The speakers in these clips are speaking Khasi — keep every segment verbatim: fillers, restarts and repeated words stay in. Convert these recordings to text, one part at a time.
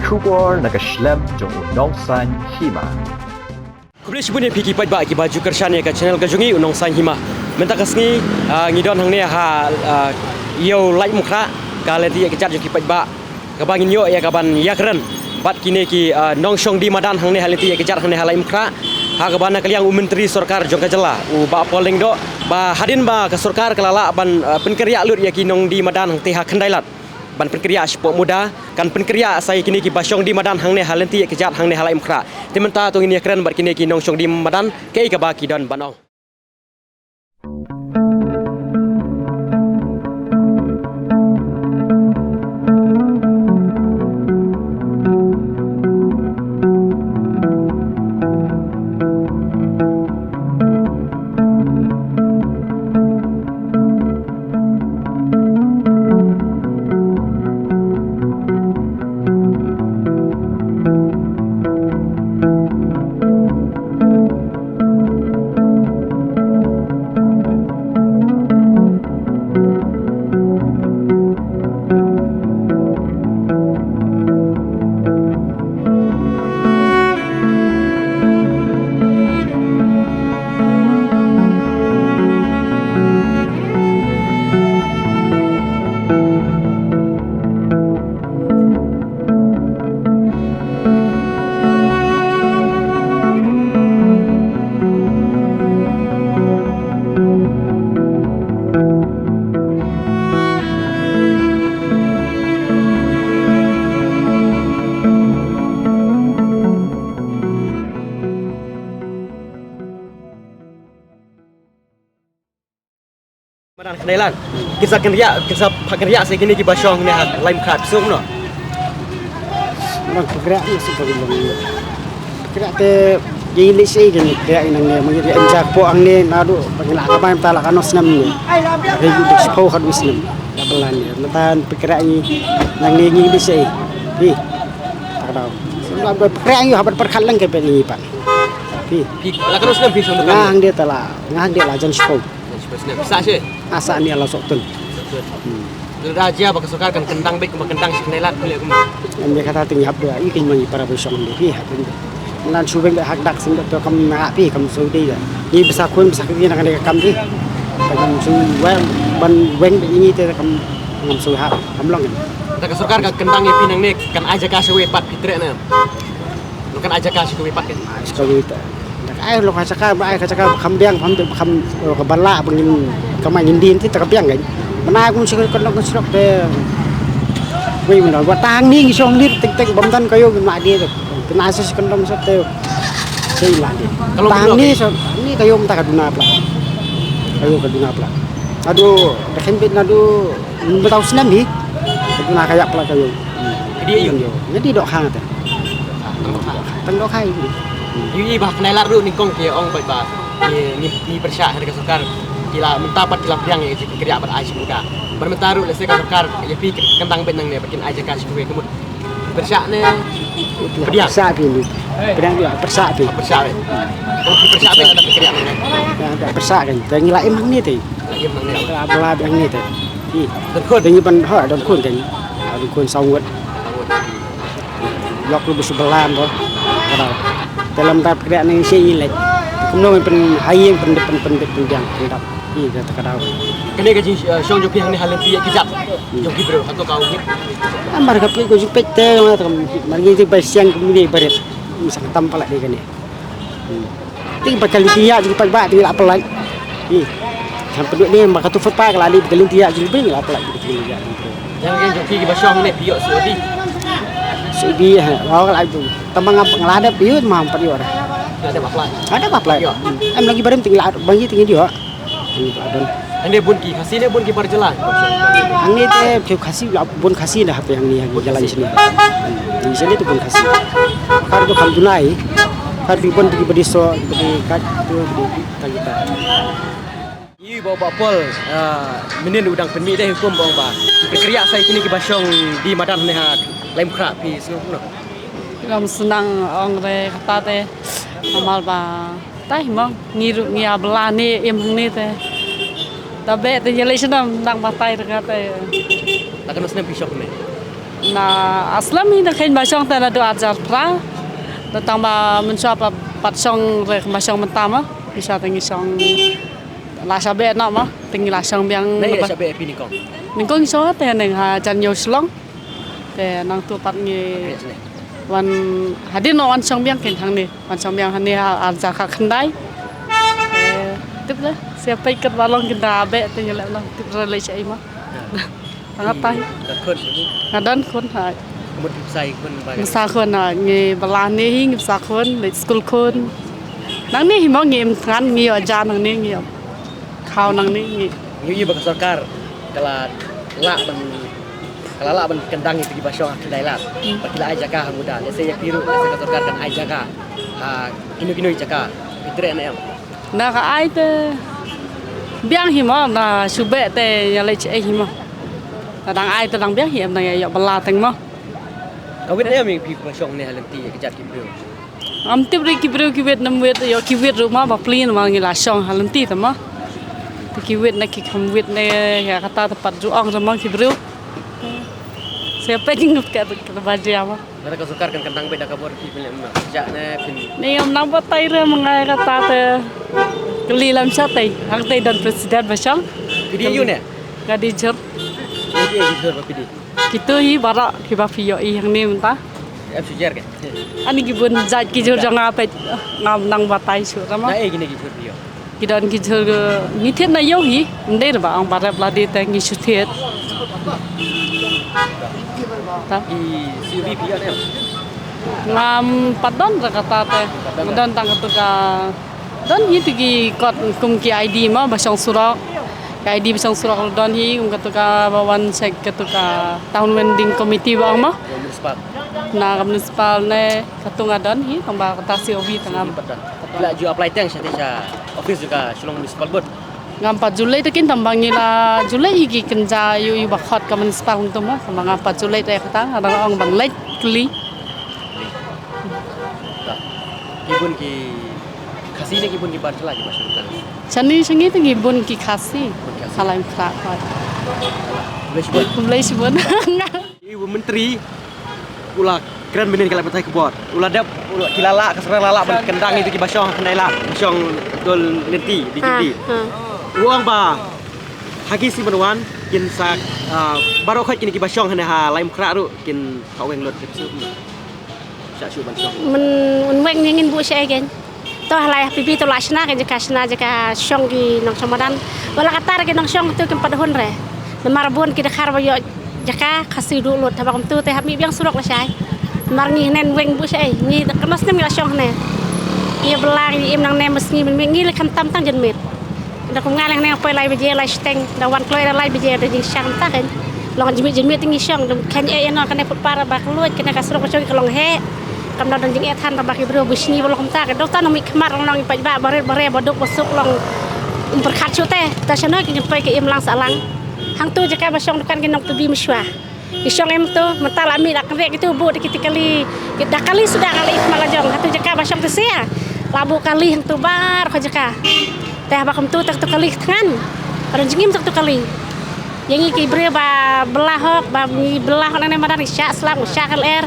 Khubor na ka shlem jong u Nongsaiñ Hima. Khublei shibun ïa phi ki paidbah kiba ju kyrshan ïa ka channel ka jong ngi u Nongsaiñ Hima. Mynta ka sngi, ah, ngi don hangne ha, ah, Ïew Laitumkhrah, ka lynti ïa ka jat jong ki paidbah, kaba ngin ïoh ïa kaban ïakren bad kine ki, ah, nongshong die madan hangne ha lynti ïa ka jat hangne ha Laitumkhrah. Ha kaba na ka liang u Myntri Sorkar jong ka jylla, u Bah Paul Lyngdoh, ba hadien ba ka sorkar ka la lah ban, ah, pynkynriah lut ïa ki nongdie madan hangtei ha Khyndailad ban pynkynriah shapoh Muda, kan pynkynriah sa ïa kine kiba shong die madan hangne ha lynti ïa ka jat hangne ha Laitumkhrah. Te mynta to ngin ïakren bad kine ki nongshong die madan kaei kaba ki don ban ong. Madan Khyndailad. Kin sa kynriah, kin sa phah kynriah sa ïa kine kiba shong ne ha Laitumkhrah, phi sngew kumno? Madan kynriah ne sa kynriah. Kynriah te ïa lei sa ïa kine kynriah ïa nangne, ma ïa em ja kpoh hangne naduh ba ngi la ka bai mynta la ka nong snem ne. Ri ïa duk shiphew khatwei snem. La bylla ne. Mynta kynriah ïa nangne ïa lei sa ïa. Phi. Ta ka daw. Snem la kynriah ïa ha ban pyrkhat leng ka peit ïa ngi pat. Phi. Phi la ka nong snem phi shong dohkha? Nga hangne te la, nga hangne la jan shiphew. Sa shi? Asa ni ala sok tun. Hmm. Lada jia ba ka sorkar kan kyndang beit kumba kyndang shi kynai lad phi leh kumno? Em, ïa kata te ngi hap da i kin ma ngi para ba shong de phi hap de. Nan shu weng de hak dak sim de to kam na phi kam so de da. Ngi bsa khun bsa kri na kane ka kam de. Kam shu weng ban weng de ngi te kam ngam so hap kam long. Da ka sorkar kan kyndang ïa phi nangne kan ai jaka shi wei pat phi treh ne. Lo kan ai jaka shi kawei pat kan. Ai shi kawei pat. Dak ai lo ka jaka ba ai ka jaka ba kham biang kham biang kham lo ka bala ba ngin kamai ngin din ti ta ka biang kan. Mana kum shi ka nok shi nok te. Wei mana ba tang ni ngi shong lir tik tik bam dan kayo ma di te. Kena sa shi kandom sa te. Sei ma di. Tang ni so ni kayo mta ka duna pla. Kayo ka duna pla. Adu da khen bit nadu. Ba tau snem hi. Ka duna ka yak pla kayo. Ka di ayu. Nga di dok hang te. Tang dok hai. Yu i ba khnai lar ruh nyngkong ki ong bad ba ngi ngi pyrshah ha ka sorkar ki la mynta pat ki la pdiang ïa ki kyrïa bad ai shi muda. Bad mynta ruh lehse ka sorkar ïa phi kyndang bad nangne ba kin ai jaka shi kawei ka mut. Pyrshah ne pdiang. Pyrshah phi ni. Pdiang ïa pyrshah phi. Pyrshah. Ko pyrshah bad nangne. Pyrshah kan. Te ngi la im hangne te. La im hangne. La bla bad hangne te. Don khun. Te ngi ban ha don khun kan. Don khun saw ngut. Lok lu bisu belam to. Kada. Dalam tar pekriak nang isi ilet. Kumno men pen hayeng pen pen pen pen diang pen dap. Ih kata kada. Kane ka jing shong jong phi hangne halen phi ki jap. Jong ki bro hato ka ungit. Amar ka phi ko jing pet te ma tam mar ngi ti bai siang kumne baret. Misang tam pala de kane. Ti ba ka lynti ïa jong ki paidbah ti la pynlait. Hi. Sam pynduh ne ba ka tu footpath ka la dei ba ka lynti ïa jong ki la pynlait ba ka lynti ïa jong ki. Yang yang jong ki ba shong ne phi ïoh subi. Subi ha. Wa ka la tu. Tang ba nga la dep ïoh ma pat ïoh. La dep apply. La dep apply. Em lagi barim ti la ba ngi ti ïoh. Hangne bun ki Khasi ne bun ki bar jylla. Hangne te ki Khasi la bun Khasi da hape hangne hangne jylla sini. Ni sini tu bun Khasi. Kar tu kam dunai. Kar tu bun tu badi so badi kat tu badi tang kita. Yu ba ba pol, ah, mynnin u dang pynmih dei hukum ba ong ba. Ki kyrïa sa ïa kine ki ba shong die madan ne ha Laitumkhrah phi sngewbha. Ngam snang ong re kata te. Amal ba tai mo ngi ruh ngi ïa bla ne im hangne te. Ta be te ïa lei snem dang batai te kata. Ta kano snem phi shong ne? Na aslam hi na khein ba shong ta na du ajar pra. Na tang ba mun shwa pa pat shong re ba shong mynta ma. Mun shwa ta ngi shong la sha be na ma. Ta ngi la shong biang. Na ya sha be pi ni kong. Ni kong shong ta neng ha jan yo shlong. Te nang tu pat ngi wan hadin no wan shong biang kin hang ni. Wan shong biang hani ha ajar kha khyndai. Te tip le. Siapa ikat balong kin da be te ngi le long tip re le sha ima. Nga tai. Nga don khun ni. Nga don khun ha. Mut pisa khun ba. Pisa khun ha ngi bala ni hi ngi pisa khun le skul khun. Nang ni hi mo ngi im thngan ngi yo ja nang ni ngi yo. Khaw nang ni ngi. Ngi yi ba ka sorkar ka la la ban ka la la ban kyndang ïa ki ba shong ha khyndai lad. Ba ki la ai jaka ha muda le se ïa ki ruh le se ka sorkar kan ai jaka. Ha kino kino jaka. Ki treh na em. Na ka ai te biang hi mo na shu be te ïa leit ei hi mo. Na dang ai te dang biang hi em na ïa ïoh bala teng mo. Ka wit ne em ïa phi ba shong ne ha lynti ïa ka jat ki briew. Am tip ri ki briew ki wit nam wit ïoh ki wit ruh ma ba plin ma ngi la shong ha lynti te mo. Te ki wit na ki kham wit ne ïa kata te pat ju ong te mo ki briew. Siapa jing ka ka ba jia mo. Lada ka sorkar kan kyndang beit da ka bor ki pynleh ma. Ja ne phin. Ne ïam nang batai re ma ngai kata te. Kali lam sha tai. Hang tai don president ba shong. Pidi yu ne? Ka di jhur. Pidi yu jhur ba pidi. Kitu hi baroh kiba phi ïoh i hangne mynta. Em shu jer ke? Ani ki bun jait ki jhur jong nga peit ngam nang batai shuh ra ma. Na ei kine ki jhur phi ïoh? Ki don ki jhur, eh, ngi thied na ïew hi. Ym dei ba ong ba rep lade te ngi shu thied. Ta. Ki C V phi ïoh em? Ngam pat don ra kata te. Ngam don tang katu ka Don hi tu ki kot kum ki I D ma ba shong surok. Ki I D ba shong surok don hi kum katu ka ba wan check katu ka town vending committee ba ong ma. Municipal. Na ka municipal ne katu nga don hi tang ba kata C O V tang am. Pat don. La ju apply teng sha te sha office ju ka Shillong Municipal Board. Ngam pat ju leit te kin tang ba ngi la ju leit hi ki kynja ïu ïu ba khot ka municipal kum tu ma tang ba ngam pat ju leit te kata nga dang ong ban leit kli. Ta. Ki bun ki Khasi ne ki bun ki bar jylla ki ba shong tang. Shani shangi te ki bun ki Khasi. Bun Khasi. Halai mkra khoi. Khublei shibun. Khublei shibun. Ki u menteri u la kren mynnin ka la pathai ka bor. U la dep u la ki la la ka sra la la ban kyndang itu ki ba shong khyndai la ba shong dol lynti di ki di. U ong ba ha ki si ban wan kin sa, ah, baroh khoit kine ki ba shong hane ha lai mkra ruh kin ha weng lut ki psu. Sha shu ban shong. Mun un weng ne ngin buh sha ei kein. To halai ha P B to la shna kein jaka shna jaka shong ki nongshong madan. Wala kata re ki nongshong tu kim pat hun re. Namar bun ki dkhar ba ïoh jaka Khasi duh lut haba kumtu te hap mih biang surok lashai. Namar ngi hnen weng buh sha ei ngi da kano snem ngi la shong hne. Ngi bla ngi im nangne mas ngi ngi le khamtam tang janmiet. Da kum nga leng ne poi lai baje lai shiteng da wan kloi da lai baje da jingshang ta kan. Long jingmih jingmih te ngi shong dum khein eh ïa no kane put para ba kloi kane ka surok ba shong ka long heh. Kam da don jingeh than da ba ki briew ba sngi ba long kumta ka dok ta nong mih khmat long nong i paidbah barit bare ba duk ba suk long. Um pyrkhat shu te ta shano ki jingpoi ka im lang sah lang. Hangtu jaka ba shong dukan ki nong pynbi mashwa. Ki shong em tu mynta la mih da kynriah kitu buh da kiti kali. Ki da kali suda kali khmat la jong hatu jaka ba shong tu sia. La buh kali hangtu bar kho jaka. Te haba kumtu te tu kali thngan. Ka don jingim te tu kali. Ïa ngi ki briew ba bla hok ba ngi bla hok nangne madan ngi shah slap ngi shah kal er.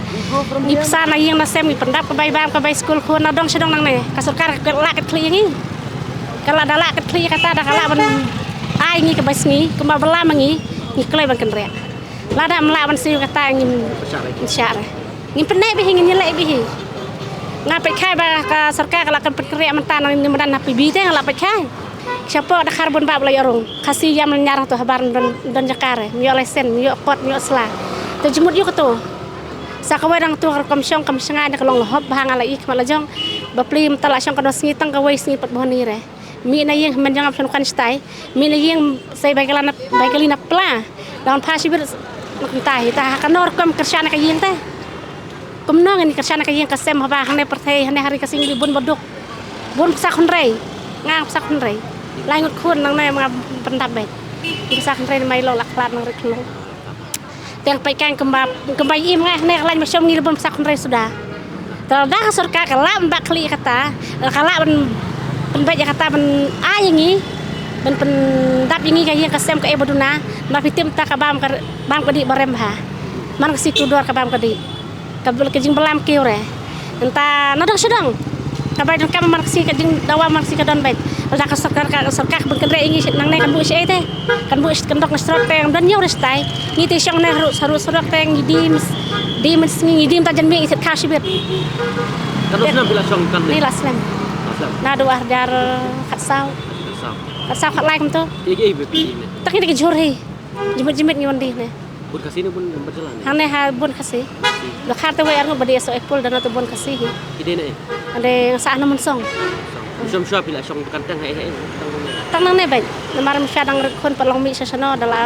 Ngi psa na ïing na sem ngi pyndap ka bai bam ka bai skul khun na dong sha dong nangne. Ka sorkar ka la ka thli ïa ngi. Ka la da la ka thli kata da ka la ban ai ngi ka bai sngi kumba bla ma ngi ngi kloi ban kynriah. Lada ym lah ban siew kata ngin shah re. Ngin pyneh bih hi ngin ïaleh bih hi. Nga peit khai ba ka sorkar ka la kan pynkhreh mynta nang ni madan ha P B te nga la peit khai. Shapoh da khar bun ba la ïoh rung. Khasi ïam nyar to habar don don jaka re. Ym ïoh lesen, ym ïoh kot, ym ïoh sla. Te jumut ïoh kato. Sa kawei dang tu kam shong kam shngai ne ka long hop ba nga la ik ma la jong. Ba pli mynta la shong ka don sngi tang kawei sngi pat bhoni re. Mih na ïing hynmen jong nga pynkan stai. Mih na ïing sei bai kali na bai kali na pla. Dawan pha shibit na kumta hi ta ha kano rukom kyrshan na ka ïing te. Kumno ngin kyrshan na ka ïing ka sem haba hangne pyrthei hangne hari ka sing li bun baduk. Bun psa khun rei. Nga psa khun rei. Lai ngut khun nangne ma pyndap beit. Psa khun rei mai lo lak plat nang rik long. Teng peit kan kemba kemba im ngai ne ka lain ba shong ngi le bun psa khun rei suda. Te da ka sorkar ka lah ban ba khlieh kata, ka lah ban pynbeit ïa kata ban ai ïa ngi ban pyndap ïa ngi ka ïing ka sem ka e ba duna. Ma phi tip ta ka bam ka bam ka dih ba rem ha. Man ka sngi kordor ka bam ka dih. Ka bel ka jingbylla kiew re. Nta na dong sha dong. Ka bai donkam man ka sngi ka jingdawa man ka sngi ka don beit. Lada ka sorkar ka sorkar ka ban kynrei ngi nangne kan buh shi ei te. Kan buh shi kyndok na surok te don ñiew re shatai. Ngi te shong ne haru saru surok te ngi dim dim sngi ngi dim ta jan mi ngi set khaw shibit. Katno snem phi la shong kan ne? Ni la snem. La snem. Na dua hajar khatsaw. Khatsaw. Khatsaw khatlai kumto. Ki ki ei ba phi ne? Tak ngi te ki jhur hi. Jimit jimit ngi wan dih ne. Bun Khasi ne bun Byrjylland? Hangne ha bun Khasi. Khasi. Dkhar te wei arngut ba dei so ekpul dano te bun Khasi hi. Ki dei ne? Ande nga sah na Mynsong. Mynsong. Shom shwa phi la shong kan tang hai hai. Tang ne beit. Namar mynta dang rek khun pat long mih sha shano da la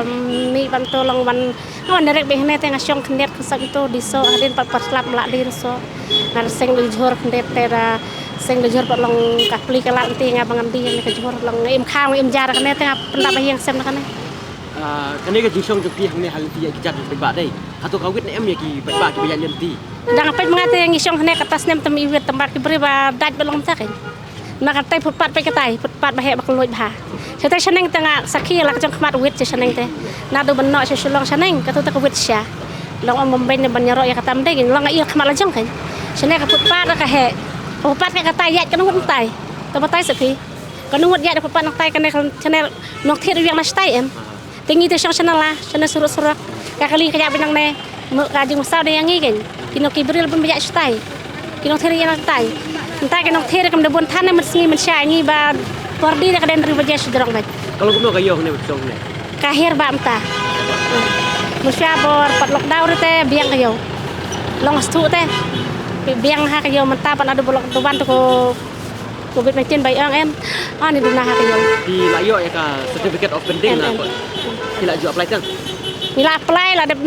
mih ban to long ban nga wan direct beit hangne te nga shong khyndiat khun sah to di so hadien pat pat slap la di so. Nga seng di jhur khyndiat te da seng di jhur pat long ka pli ka la nti nga ba ngan di ne ka jhur long im khaw im jar kane te nga pyndap ba hiang sem na kane. Ah, kane ka jingshong jong phi hangne ha lynti ïa ki jait paidbah dei. Hato ka wit ne em ïa ki paidbah kiba ïaid lynti? Dang peit ma nga te ngi shong hangne kata snem te i wit tang ba ki briew ba dait ba long mynta kein. Na katai footpath peit katai footpath ba heh ba kylluid bha. Shatai shaneng te nga sakhi la ka jong khmat wit sha shaneng te. Naduh ban noh sha Shillong shaneng kato te ka wit sha. Long ong Bombay ne ban ïaroh ïa kata ym dei kein long nga ïa khmat la jong kein. Shane ka footpath ka heh. Ka footpath ka katai ïaid ka ngut myntai. Te batai sakhi. Ka ngut ïaid ka footpath nangtai kane ka channel nongthied u ïeng na shatai em. Te ngi te shong shana la, shana surok surok. Ka kali ka ïa binang ne, mo ka jing masaw de yang ngi ken. Ki nong ki bril bun ba ïa shatai. Ki nongthied ïa na tai. Nta ki nongthied kam da bun than ne mat sngi man sha ngi ba por di da ka den ri ba ïa shudrong ba. Ka long kumno ka ïoh ne ba shong ne? Ka her ba mynta. Man sha bor pat lockdown re te biang ka ïoh. Long stu te. Biang ha ka ïoh mynta pat adu ba lockdown te ko Covid nineteen ba ïong em. Ani duna ha ka ïong. Phi la ïoh ïa ka certificate of pending na ko. Phi la ju apply tang. Phi la apply la dep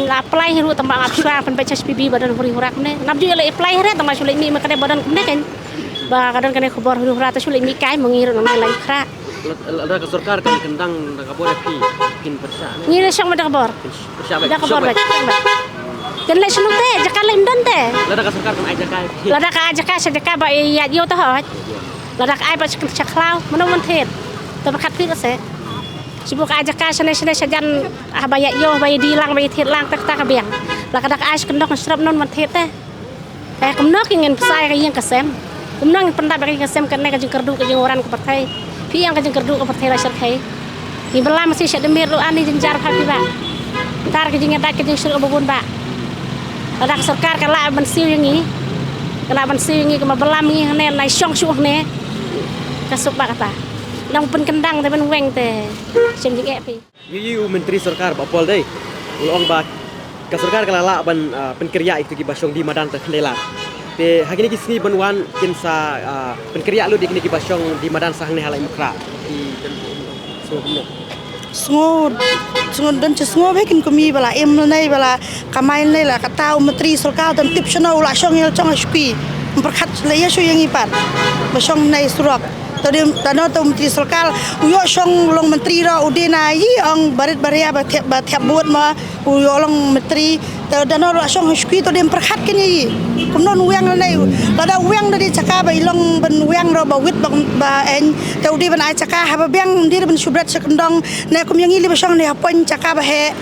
la apply hi ruh tang ba ngap shwa pynbeit H P B ba don huri hurak ne. Nap ju la apply hre tang ba shu leit mih ma ka dep ba don kumne kan. Ba ka don kane khubor huri hurak ta shu leit mih kai ma ngi ruh nang lai khra. Lada ka sorkar kan kyndang da ka bor phi kin pyrshah ne. Ngi la shong ma da ka bor. Pyrshah ba. Da ka bor ba. Kan leh shlur te, jaka leh ym don te. Lada ka sorkar kan ai jaka. Lada ka ai jaka sha jaka ba ïa ïa ta hoj. Lada ka ai ba sha khlaw, mano man thied. Te ba khat phi ka se. Shibu ka ai jaka shane shane shajan ah ba ïa ïoh ba ïa di lang ba ïa thied lang te kata ka biang. Lada ka ai sha kyndok shrop non man thied te. Te kumno ki ngin pynshai ka ïing ka sem. Kumno ngin pyndap ka ïing ka sem kane ka jingkyrduh ka jingwaran ka pyrthei. Phi ïang ka jingkyrduh ka pyrthei la shyrkhei. Ngi bylla masi sha dmir ruh ani jynjar pha phi ba. Tar ka jingïadait ka jingshlur ba bun ba. Lada ka sorkar ka lah ban siew ïa ngi. Ka lah ban siew ïa ngi ka ma bylla ngi hane nai shong shuh hane. Ka suk ba kata. Nang pynkyndang te ban weng te. Shem jingeh phi. Ïohi u Myntri Sorkar Bah Paul dei u la ong ba ka sorkar ka la lah ban, ah, pynkyrïah ïa kito kiba shong die madan tang khyndai lad. Te ha kine ki sngi ban wan kin sa, ah, pynkyrïah lut ïa kine kiba shong die madan sa hangne ha Laitumkhrah. Ki sngew kumno? Sngew, sngew don shi sngew ba kin kum ïa ba la im lane ba la kamai lane la kata u Myntri Sorkar tang tip shano u la shong ïa la shong ha shukri. Pyrkhat la ïa shu ïa ngi pat ba shong hangne surok. Te u dei tano te u Myntri Sorkar u ïoh shong long Myntri ruh u dei na ïa ong barit baria ba thiap ba thiap vote ma u ïoh long Myntri. Te tano ruh shong ha shukri te u dei pyrkhat kane ïa kumno u wiang lane lada u wiang da dei jaka ba i long ban wiang ruh ba wit ba ba en te u dei ban ai jaka haba biang u dei ban shu bret sha kyndong ne kum ïa ngi li ba shong ne ha point jaka ba heh.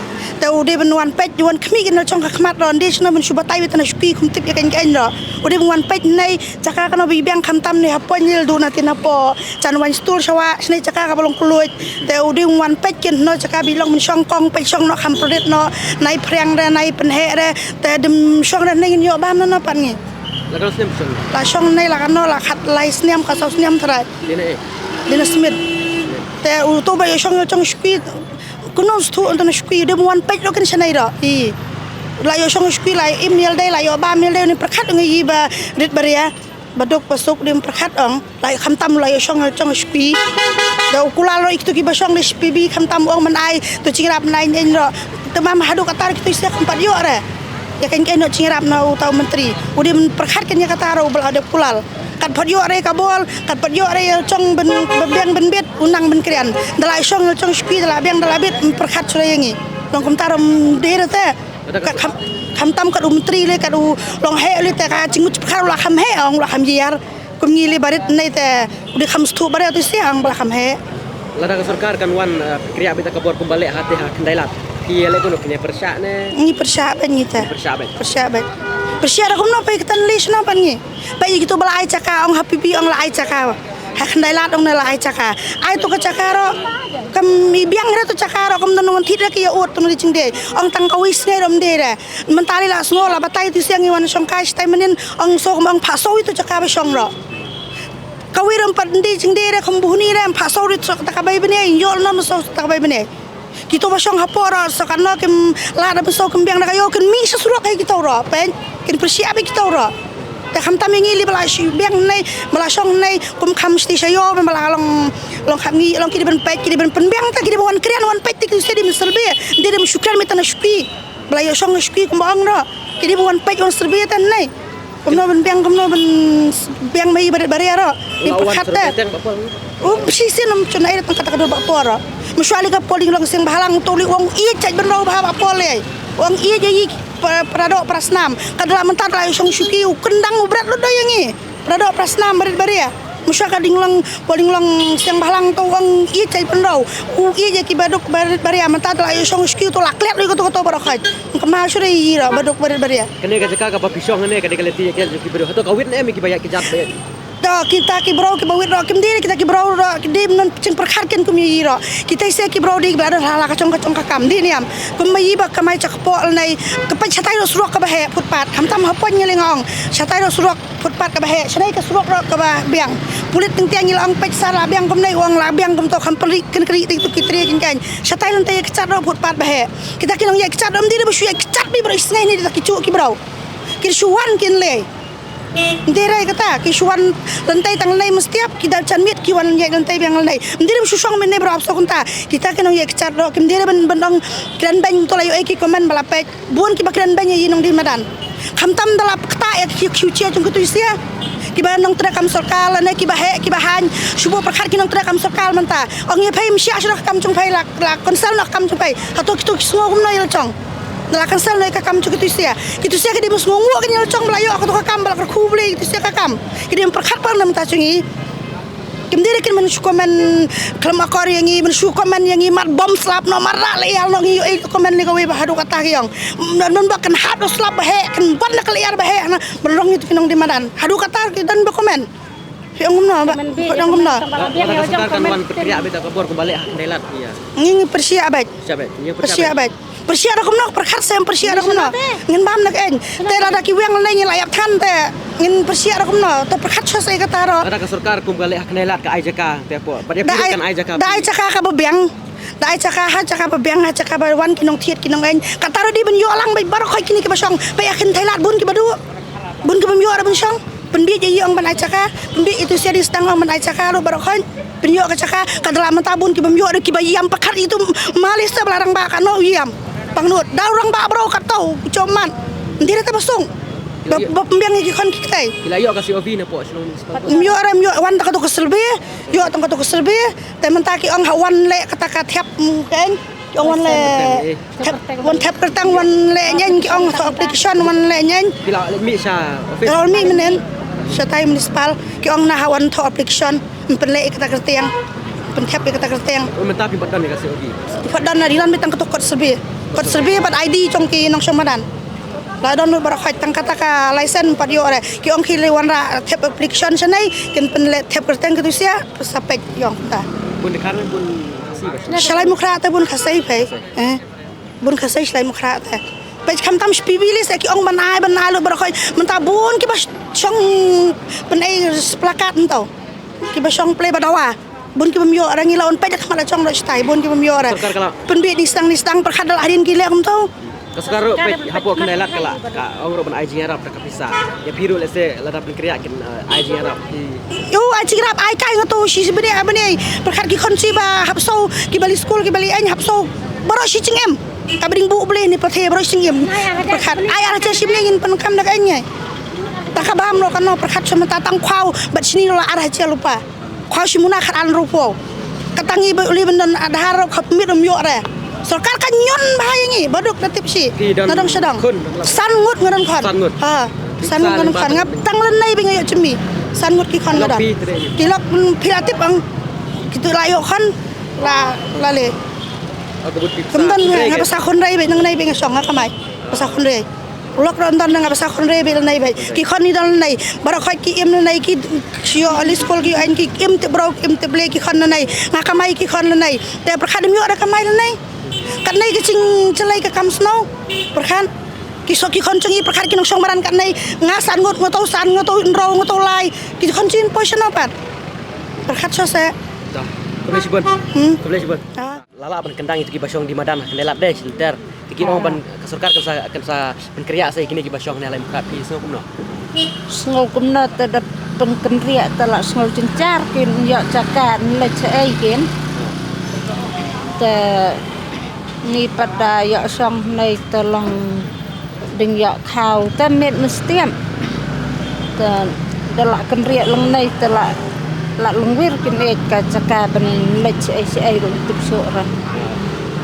Te u dei ban wan peit wan khmih kin la shong ka khmat ruh u dei shano ban shu batai wit na shukri kum tip ïa kan kan ruh u dei ban wan peit ne. Jaka kano ba i biang khamtam ne ha point nil du na tin hapoh. Chan wan stur shawa shane jaka ka ba long kuluid. Te u dei wan peit kin no jaka ba i long mynshong kong peit shong no kham prit no. Nai phriang re nai pynheh re. Te dim shong re ne ngin ïoh bam no no pan ngi. La kano snem shong? La shong ne la kano la khat lai snem ka saw snem trai. Dina eh. Dina Smith. Te u to ba ïoh shong ïoh shong shukri. Kuno stu unta na shukri dim wan peit lo kin shane ro. I. La ïoh shong shukri la im yel dei la ïoh bam yel dei ni pyrkhat ngi i ba rit baria. Ba duk ba suk dim pyrkhat ong la khamtam la ïa shong shong shpi. Da u kulal ro iktu ki ba shong de shpi bi khamtam ong man ai tu chingrap man ai neng ro. Te mam haduk atar kitu sia khampat ïoh re. Ïa kan kan ïoh chingrap na u tau menteri u dim pyrkhat kan ïa kata ro u bal haduk kulal. Kat pat ïoh re ka bol kat pat ïoh re ïa shong ben ben ben bit u nang ben krian. Da la shong shong shpi da la biang da la bit pyrkhat sura ïa ngi. Long kumta ro de re te. Ka kham, kham tam kat u menteri le kat u long heh le te ka chingut pyrkhat u la kham heh ong u la kham ïar. Kum ngi le barit nei te u dei kham sthu barit tu siang ba la kham heh. Lada ka sorkar kan wan, eh, kriah bit ka bor kum ba leh ha te ha khyndai lad. Ki ïa leh kumno, kine pyrshah ne? Ngi pyrshah bad ngi te. Pyrshah bad. Pyrshah bad. Pyrshah da kumno, peit kata list na bad ngi. Peit kito ba la ai jaka, ong ha P B ong la ai jaka. Ha Khyndailad ong ne la ai jaka. Ai to ka jaka ro. Kam i biang re to jaka ro, kam don wan thit re ki ïa ut to ne jingdei. Ong tang ka wis ne rom dei re. Mynta lei la sngew la batai tu siang i wan shongkai shatai mynnin ong so kum ong pha so i to jaka ba shong ro. Ka wir em pat ndi jingdei re kham buhni re em pha so ri so ta ka bai bne, ïoh na ma so ta ka bai bne. Kito ba shong hapoh ro so kan no kim la da ba so kim biang da ka ïoh kin mi sha surok hai kito ro pen kin pyrshah ba kito ro. Te kham tam ngi li ba la shi biang nei ba la shong nei kum kham sti sha ïoh ba la long long kham ngi long ki di ban peit ki di ban pynbiang ta ki di ban wan krian wan peit ti ki se di mynsyrbi di di mynshukan mi ta na shuki. Ba la ïoh shong na shuki kumba ong ro. Ki di ba wan peit wan syrbi ta nei. Kumno ban biang kumno ban biang mai barit baria ro. Ni pyrkhat te. Um shisien um chun ai tang kata ka dur ba por ro. Mynshuwa li ka polling long seng bhalang to li ong i chait ban ro ba ba por le. Ong i ja i para dok para snam. Ka dala mynta la ïoh shong shuki u kendang u bret lut do ïa ngi. Para dok para snam barit baria. Mynshuwa ka ding long polling long seng bhalang to ong i chait ban ro. U i ja ki ba dok barit baria mynta la ïoh shong shuki to la klet lut ko to ko to ba ro khait. Kama shu re i ro ba dok barit baria. Kane ka jaka kaba phi shong ne kane ka lynti ïa ki jong ki briew. Hato ka wit ne em ïa kiba ïaid ki jat ba ïaid? To kita ki briew kiba wit ro kim dei kita ki briew ro ki dei ban chim pyrkhat ken kum ïa i ro. Kita se ki briew dei kiba la don ha la ka chong ka chong ka kam dei niam. Kum ma i ba kamai cha kpoh lane ka peit shatai ro surok kaba heh footpath. Khamtam ha pon ngi leng ong shatai ro surok footpath kaba heh. Shatai ka surok ro kaba biang. Pulit teng tiang ngi la ong peit sa la biang kum nei ong la biang kum to kham pynri ken kri dei to ki tri ken kan. Shatai lynte ka chat ro footpath ba heh. Kita ki nong ïa ka chat ro mdei ba shu ïa ka chat bi bro isngai ni kita ki chu ki briew. Kin shu wan kin lei. Mdei re kata ki shu wan lynte tang lei mestiap ki dal chan miet ki wan ïa lynte biang lei. Mdei re shu shong mene bro ap so kunta. Kita ki nong ïa ka chat ro kim dei re ban ban ong kren ban to la ïoh ki comment ba la peit. Bun kiba kren ban ïa i nongdie madan. Khamtam da la kata ïa ki ki chia chung ki tu sia. Kiba nongtrei kam sorkar lane kiba heh kiba han shu bo pyrkhat ki nongtrei kam sorkar mynta. Ong ïa phai mshia shu kam chung phai la la konsel nok kam chung phai. Hato ki tu ki sngo kumno ïa la chong. Da la cancel noi ka kam chu ki tu sia. Ki tu sia ki dei ban sngew nguh ka nyel chong ba la ïoh ka tu ka kam ba la kyrkhu blei ki tu sia ka kam. Ki dei ban pyrkhat pa na mynta chu ngi. Kim dei re kin ban shu comment khlem akor ïa ngi ban shu comment ïa ngi mat bom slap no mat rah le ïal no ngi ïoh ei comment ne kawei ba haduh kata ki ong. Ban ban ba kan hap da slap ba heh kan ban na ka le ïar ba heh na ban rong ngi tu ki nongdie madan. Haduh kata ki don ba comment. Phi ong kumno ba? Phi ong kumno? Lada ka sorkar kan wan pyrkhiah beit ka bor kumba leh ha Khyndailad ïa. Ngi ngi pyrshah beit. Pyrshah beit. Ngi pyrshah beit. Pyrshah beit. Pyrshah da kumno pyrkhat sem pyrshah da kumno. Ngin bam nak en. Te lada ki weng lei ngi la ïap than te ngin pyrshah da kumno. To pyrkhat sha sei kata ro. Lada ka sorkar kum ka leh ha Khyndailad ka ai jaka te po. Ba dei kan ai jaka. Da ai jaka ka ba biang. Da ai jaka ha jaka ba biang ha jaka ba wan ki nongthied ki nong en. Kata ro dei ban ïoh lang beit baroh khoit kine ki ba shong. Ba ïa Khyndailad bun ki ba duh. Bun ki bym ïoh re ban shong. Pynbiej ïa i ong ban ai jaka. Pynbiej ïa tu sia dei sdang ong ban ai jaka ruh baroh khoit. Pynïoh ka jaka ka dala mynta bun ki bym ïoh re ki ba ïam pyrkhat ïa tu mali sa ba la rangbah ka no ïam. Pangnud dau rangbah baroh ka tau jom man. Ndira te ba sung. Ba ba pynbiang ïa ki khon ki ktai. Ki la ïoh ka C O V na po shnong municipal. Ym ïoh re ym ïoh wan ta ka tu ka selbe. Ïoh tang ka tu ka selbe. Te mynta ki ong ha wan leh kata ka thiap, mm, ka eng. Ki ong wan leh thep, wan thep kyrteng wan leh nyen ki ong tho application wan leh nyen. Ki la mih sha office. Ki la mih mynnin. Shatai municipal ki ong na ha wan tho application. Pynleh kata kyrteng. Pynthep kata kyrteng. Oh, mynta phi pat don ka C O V. Phi pat don na dilan beit tang ka tu kot selbe. Kot selbe bad I D jong ki nongshong madan. La don lut baroh khoit tang kata ka license pat ïoh re. Ki ong ki leh wanrah thep application shanei kin pynleh thep kyrteng ki tu sia. Sa peit ïong ta. Bun Dkhar bun Khasi ba. Shalai Mukhra te bun Khasi phai. Eh. Bun Khasi Shalai Mukhra te. Peit khamtam shpi bili se ki ong ban ai ban ai lut baroh khoit. Mynta bun ki ba shong pynai plakat mynta. Ki ba shong play ba dawa. Bun ki bym ïoh re ngi la un peit da khmat la chong da shatai bun ki bym ïoh re. Sorkar ka la. Pynbiej ni sdang ni sdang pyrkhat da la hadien ki leh kumto. Ka sorkar ruh peit hapoh Khyndailad ka la ka ong ruh ban ai jingïarap da ka pisa. Ïa phi ruh lehse lada pynkhreh kin, eh, ai jingïarap. Ïu ai jingïarap ai kai ngato shi bne bne pyrkhat ki khon shi ba hap so ki ba li skul ki ba li aiñ hap so. Baroh shi jingem. Ka bring bu ble ni pyrthei baroh shi jingem. Pyrkhat ai ar hajar shi bne ngin pynkam da ka aiñ ngai. Ta ka bam lo kano pyrkhat sha mynta tang khwaw bad shini lo la ar hajar lupa. Khwaw shi muna khat an rupo. Kata ngi ba uli ban don Aadhaar ro khop mit um ïoh re. Sorkar ka ñion bha ïa ngi ba duk da tip shi. Ki don na dong sha dong. Khun, matlab. San ngut nga don khon. San ngut. Ha. San ngut nga don khon. Nga tang lynei ba nga ïoh jemi. San ngut ki khon nga don. Ki lok phi tre. Ki lok, mm, phi la tip ang. Kitu la ïoh khon la la le. Kumta nga ba sa khun rei beit nangne beit nga shong nga kamai. Ba sa khun rei. Lok ron don nga ba sa khun rei beit nangne beit. Ki khun ni don nangne. Baroh khoit ki im nangne ki shu ïoh list kol ki ïoh ki im te bro im te ble ki khun nangne. Nga kamai ki khun nangne. Te pyrkhat im ïoh da kamai nangne. Katne ki jing jlei ka kam snow. Pyrkhat ki so ki khun jong i pyrkhat ki nongshong madan katne. Nga san ngut nga to san nga to ro nga to lai. Ki khun jin poi shano pat. Pyrkhat so se. Khublei shibun. Hmm. Khublei shibun. Ah. Lala ban kyndang ïa ki ba shong di madan ha kane lad de shinter. Ki ong ban ka sorkar kan sa kan sa pynkriah sa ïa kine ki ba shong ne lai mukha phi sngew kumno? Sngew kumno te da pynkynriah te la sngew jynjar kin ïoh jaka leit sha ei kin. Te ngi pat da ïoh shong nei te long ding ïoh khaw te met mestiam. Te da la kynriah long nei te la la longwir kin ej ka jaka ban leit sha ei sha ei ruh tip shuh ra.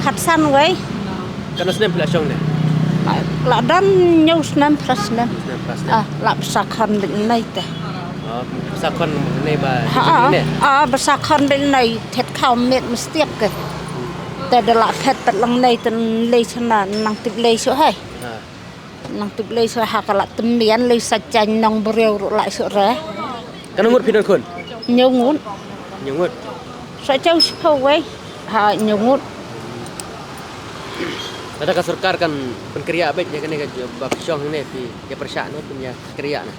Khatsan wei. Katno snem phi la shong ne? La don hynñiew snem phra snem. Snem phra snem. Ah, la bsa khon beit nei te. Oh, bsa khon nei ba ha ne? Ah, bsa khon beit nei thet khaw met mestiap ke. Te da la phet pat lang nei te lei shana nang tip lei shuh hai. Ha. Nang tip lei shuh ha ka la tymmen lei sa jan nong briew ruh la shuh re. Katno ngut phi don khun? Hynñiew ngut. Hynñiew ngut. Sa chau shiphew wei. Ha hynñiew ngut. Lada ka sorkar kan pynkriah beit ïa kane ka ba phi shong hangne phi ïa pyrshah ne phin ïa kriah ne.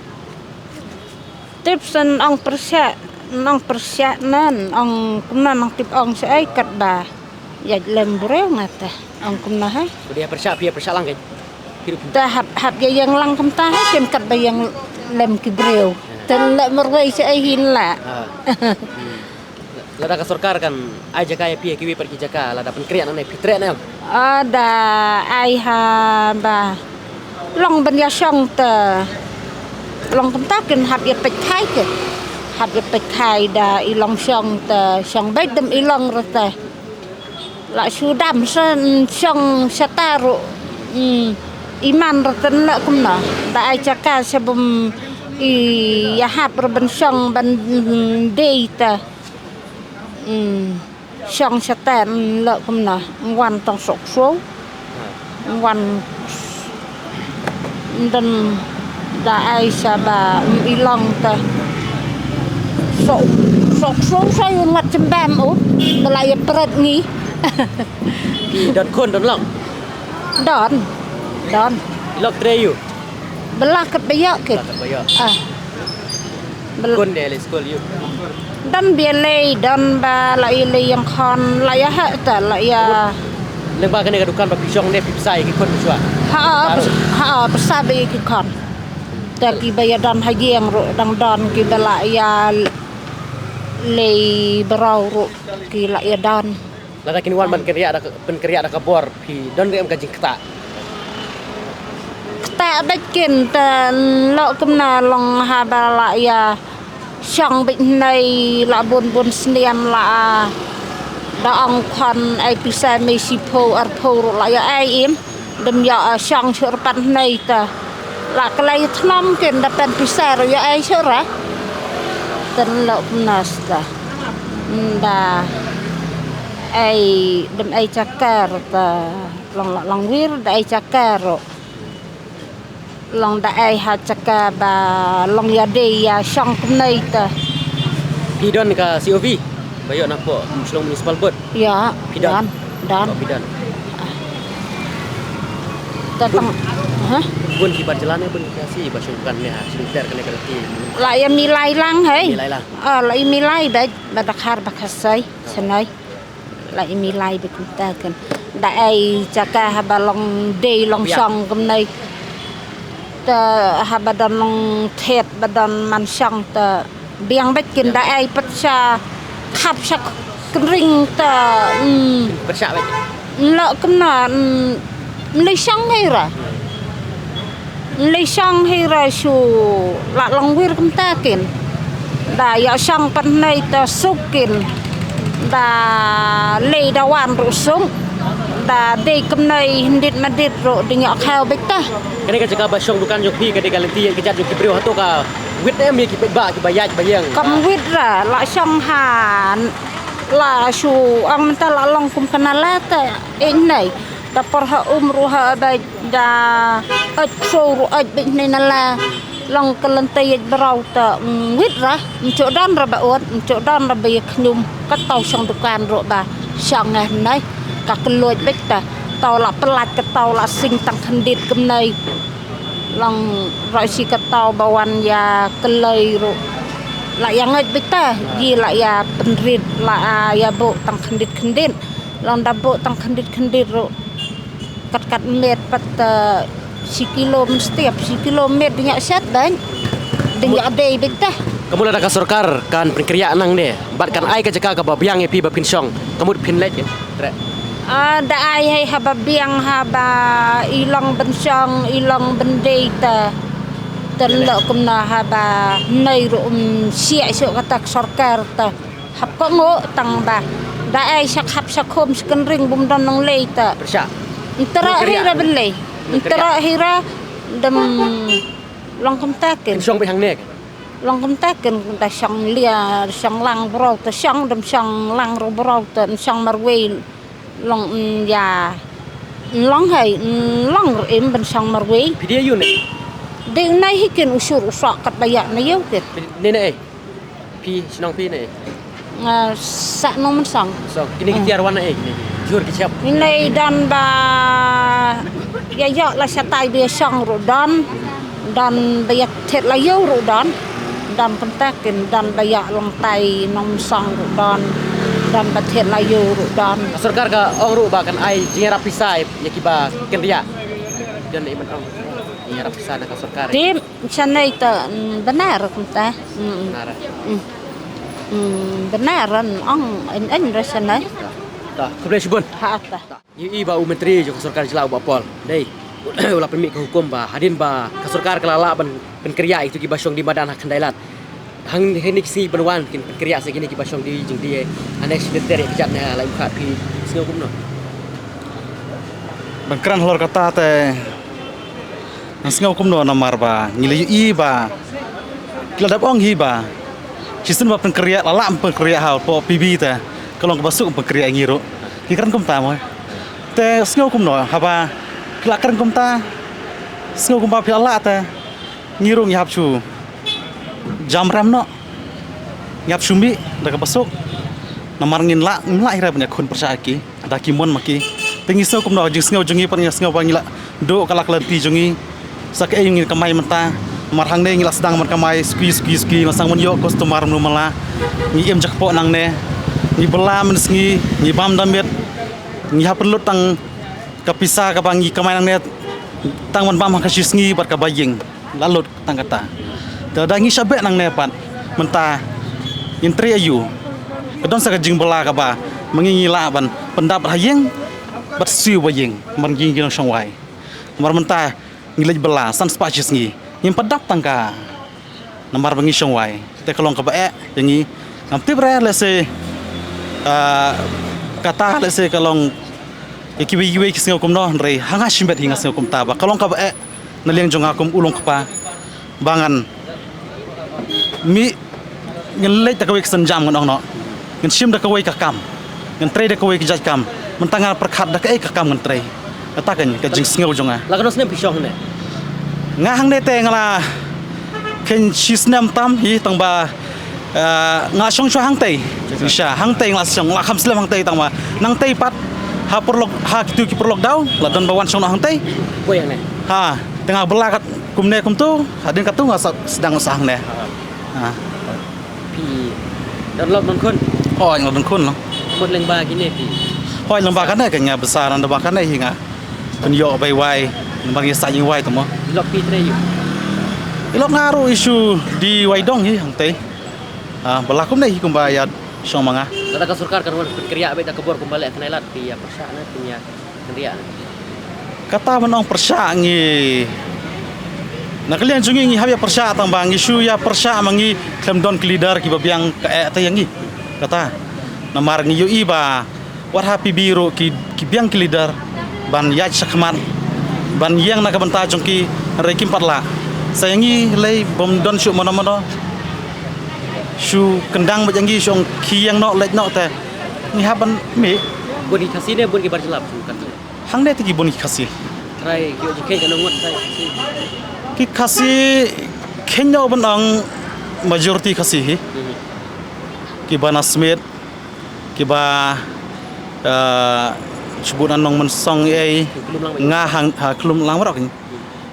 Tip san ong pyrshah, ong pyrshah nan ong kumno nang tip ong sha ei kat ba. Ïa lem briew nga te ong kumno hai. Phi ïa pyrshah phi ïa pyrshah lang kei. Te hap hap ïa ïeng lang kumta hai kem kat ba ïeng lem ki briew. Te leh marwei sha ei hin la. Lada ka sorkar kan ai jaka ïa phi ïa kiwei pat ki jaka lada pynkriah nangne phi treh ne em? Ah, da ai ha ba long ban ïa shong te long kumta kin hap ïa peit khai ke. Hap ïa peit khai da i long shong te shong beit dem i long rete. La shu dam sa shong shata ruh. Iman rete leh kumna da ai jaka sha bum i ïa hap ruh ban shong ban dei te. Shong shata leh kumna wan tang sok so. Wan dan da ai sha ba i long te. Sok sok so sa yu ngat jembam u da la ïa pret ngi. Ki don khun don long. Don. Don. Lok tre yu. Bela kat ba ïoh kit. Bela kat ba ïoh. Ah. Bel- Khun de le skul yu. Don bia lei don ba la ïa lei ïa khon la ïa ha ta la ïa. Leng ba kane ka dukan ba phi shong ne phi psa ïa ki khun phi shwa. Ha ha psa ba ïa ki khon. Ta ki ba ïa don ha ïeng ruh dang don ki ba la ïa lei brau ruh ki la ïa don. Lada kin wan ban kynriah da ka, ban kynriah da ka bor phi don ruh em ka jingktah. Ktah bad kin te lok kumna long haba la ïa shong bad hnai la bun bun sniam la da ong khon ai pisa mei shiphew arphew ruh la ïa ai im. Dem ïa shong shuh pat hnai te la ka la ïa thnam kin da pen pisa ruh ïa ai shuh ra. Ten lok kumna sta. Da ai dem ai chakar ta long long wir da ai chakar ro. Long da ai ha chakar ba long ïa dei ïa shong kumnei ta. Phi don ka C O V ba ïoh na pdeng Shillong Municipal Board. Ïa phi don. Don. Phi don. Ta tang ha? Bun ki bar jalan bun ki asi ba shong kan ne ha shong ter kan ne ka ti. La ïa milai lang hai. Milai lang. Ah la ïa milai ba ba dakhar ba khasai. Senai. La imi lai bit mynta kan da ai chaka haba long dei long shong kumnai. Ta haba don long thet ba don man shong ta biang bit kin da ai pat sha khap sha kring ta. Pyrshah bit. Lo kumna. Mlei shong hei ra. Mlei shong hei ra shu la long wir kumta kin. Da ïa shong pan nei ta suk kin. Da lei da wan ru suk. Da dei kumnei hindit madit ru ding ïa khaw bit ta. Kane ka jaka ba shong dukan jong phi ka dei ka lenti ïa ki jat jong ki briew hato ka wit em ïa ki peit ba ki ba ïaid ba ïeng. Kam wit ra la shong han. La shu ong mynta la long kum ka nala te, eh, nei. Da por ha um ruh ha beit, da ait shu ruh ait beit nei nala. Long ka lynti ait brau te, mm, wit ra, mm, chu don ra ba ot, mm, chu don ra ba ïa khñium, ka tau shong dukan ruh ba shong eh nei. Ka kloi beit te, tau la pynlait, ka tau la sing tang khyndiat kumnei. Long roi shi ka tau ba wan ïa kloi ruh. La ïa ngeit beit te, ji la ïa pynrit, la, ah, ïa buh tang khyndiat khyndiat. Long da buh tang khyndiat khyndiat ruh. Kat kat met pat, eh, shi kilo mynstep, shi kilo met ding ïa shet dang. Ding ïa dei beit te. Ka mut lada ka sorkar kan pynkyrïah nangne bad kan ai ka jaka kaba biang ïa phi ba phin shong, ka mut phin leit ïa? Tre. Ah, da ai hei haba biang, haba i long ban shong, i long ban dei te. Te lok kumno haba nei ruh, um, siah shuh kata ka sorkar te. Hap kohnguh tang ba da ai shak hap shak khum shak kynring bym don nang lei te. Pyrshah. Ntra hi ra ban lei. Ntra hi ra dem long kumta ken. Shong beit hangne. Long kumta ken, da shong lia, shong lang brau te, shong dem shong lang ru brau te, shong marwei. Long, mm, ïa. Long hai, mm, long ru im ban shong marwei. Phi dei aïu ne? Dei nai hi ken u sur u sok kat ba ïa na ïew ken. Phi ne ne ei? Phi shnong phi ne ei? Nga sa Nongmynsong. So, kine ki tiar wan ne ei kine? Jur ki chap. Ine don ba ïa ïa la shatai ba ïa shong ruh don. Don ba ïa thied la ïew ruh don. Don kumta ken, don ba ïa long tai Nongmynsong ruh don. Don ba thied la ïew ruh don. Ka sorkar ka ong ruh ba kan ai jingïarap pisa ïa kiba kynriah. Don ne i ban ong jingïarap pisa na ka sorkar. Dim, shanai ta, mm, bynnar kumta. Mm, mm. Bynnar. Mm. Mm, bynnar, ong, en, en, ra shanai. Ta, khublei shibun. Ha, ta. Ngi ïohi ba u Myntri jong ka sorkar jylla u Bah Paul, dei u la pynmih ka hukum ba hadien ba ka sorkar ka la lah ban pynkyrïah ïa kitu kiba shong die madan ha Khyndai Lad, hangne ki sngi ban wan kin pynkyrïah sa kine kiba shong die jingdie. Hangne shi lynter ïa ka jait ne la im khat, phi sngew kumno? Ban kren halor kata te, nga sngew kumno namar ba ngi la ïohi ba ki la dep ong hi ba shisien ba pynkyrïah, la lah pynkyrïah hapoh P B te, ka long kaba suk pynkyrïah ïa ngi ruh. Ngi kren kumta mo. Te sngew kumno haba phi la kren kumta, sngew kumba phi la lah te, ngi ruh ngi hap shu jam rem noh. Ngi hap shu mih da kaba suk. Namar ngim lah, ngim lah hi re ban ïakhun pyrshah ïa ki da ki mon ma ki. Te ngi sngew kumno, jingsngew jong ngi pat ngi sngew ba ngi la duh ka la ka lynti jong ngi. Sa kaei ngi kamai mynta. Namar hangne ngi la sdang ban kamai suki suki suki, la sdang ban ïoh customer mlu mala. Ngi im jakpoh nangne. Ngi bylla mynsngi, ngi bam da miet. Ngi hap pynlut tang ka pisa kaba ngi kamai nangne tang ban bam ha ka shi sngi bad kaba ïeng. La lut tang kata. Te da ngi shah beh nangne pat mynta ngin trei aïu? Ka don sa ka jingbylla kaba ma ngi ngi lah ban pyndap ha ïing bad siew ba ïeng, namar ngi ngi nongshong wai. Namar mynta ngi leit bylla san spah shi sngi, ngim pat dap tang ka. Namar ba ngi shong wai. Te ka long kaba eh ïa ngi. Ngam tip re lehse, ah, kata lehse ka long ïa kiwei kiwei ki sngew kumno, hynrei ha nga shimet hi nga sngew kumta ba ka long kaba eh na liang jong nga kum u long kpa ba ngan mih, ngan leit da kawei ka sienjam ngan ong noh. Ngan shim da kawei ka kam. Ngan trei da kawei ka jait kam. Mynta nga pyrkhat da kaei ka kam ngan trei. Kata ka, ka jingsngew jong nga. La katno snem phi shong hangne? Nga hangne te nga la khein shi snem tam hi tang ba, eh, nga la shong shuwa hangtei. Sha hangtei nga la shong, nga la kham slem hangtei tang ba nangtei pat ha paralok, ha kitu ki paralok daw la don ba wan shong noh hangtei. Poi hangne? Ha, te nga bylla kat kumne kumtu, hadien katu nga sa sdang sa hangne. Ha. Phi don lok don khun? Hooid, nga don khun noh. Mut lyngba kine phi? Hooid, lyngba kane ka nga bsa, lyngba kane hi nga pynïoh bai wai, namar ngi sa ïing wai te mo. Lok phi trei ïu? I lok nga ruh i shu die wai dong hi hangtei. Ah, bylla kumne hi kumba ïa shong ma nga. Lada ka sorkar kan wan pynkyrïah beit da ka bor kumba leh Khyndai Lad, phi ïa pyrshah ne phi ïa kynriah? Kata ban ong pyrshah ngi, na ka liang jong ngi ngi hap ïa pyrshah tang ba ngi shu ïa pyrshah ma ngi khlem don ki leader kiba biang ka eh te ïa ngi. Kata namar ngi ïohi ba wat ha P B ruh ki, ki biang ki leader ban ïaid shakhmat ban ïeng na ka bynta jong ki, hynrei kim pat lah. Sa ïa ngi lei bym don shuh mano mano. Shu kyndang beit ïa ngi, shu ong khie ïeng noh, leit noh te. Ngi hap ban mih. Bun ki Khasi ne bun ki bar jylla ba shu kan tu? Hangne te ki bun ki Khasi. Trai ki ïoh jingkheiñ katno ngut trai Khasi? Ki Khasi kheiñ noh ban ong majority Khasi hi. Mhm. Ki ba na Smit, ki ba, eh, shibun na Nongmynsong ei. Ki Klum Lang. Nga hang, ha, Klum Lang baroh ki. Mhm.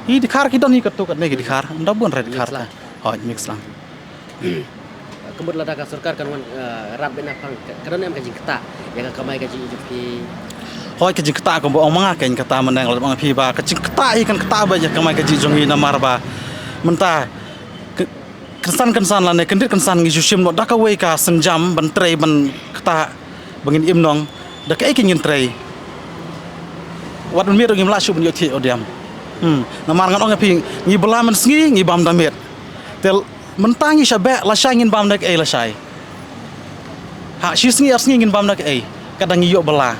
Hi Dkhar ki don hi katto katne ki Dkhar. Nda bun re Dkhar. Mix lang. Hooid, mix lang. Ka mut lada ka sorkar kan wan, eh, rat bad na pang, ka, ka don em ka jingktah ïa ka kamai kajih jong phi? Hooid, ka jingktah kumba ong ma nga kein, kata mynta lada ong phi ba ka jingktah hi kan ktah bha ïa ka kamai kajih jong ngi namar ba mynta ka, kynsan kynsan lane kyndit kynsan ngi ju shim noh da kawei ka sienjam ban trei ban ktah ba ngin im nong, da kaei kein ngin trei. Wat ban miet ruh ngim lah shuh ban ïoh thied ïoh diam. Hmm. Namar ngan ong ïa phi, ngi bylla mynsngi ngi bam da miet. Te mynta ngi shah beh, lashai ngin bam da kaei lashai? Ha shi sngi ar sngi ngin bam da kaei? Ka dang ngi ïoh bylla.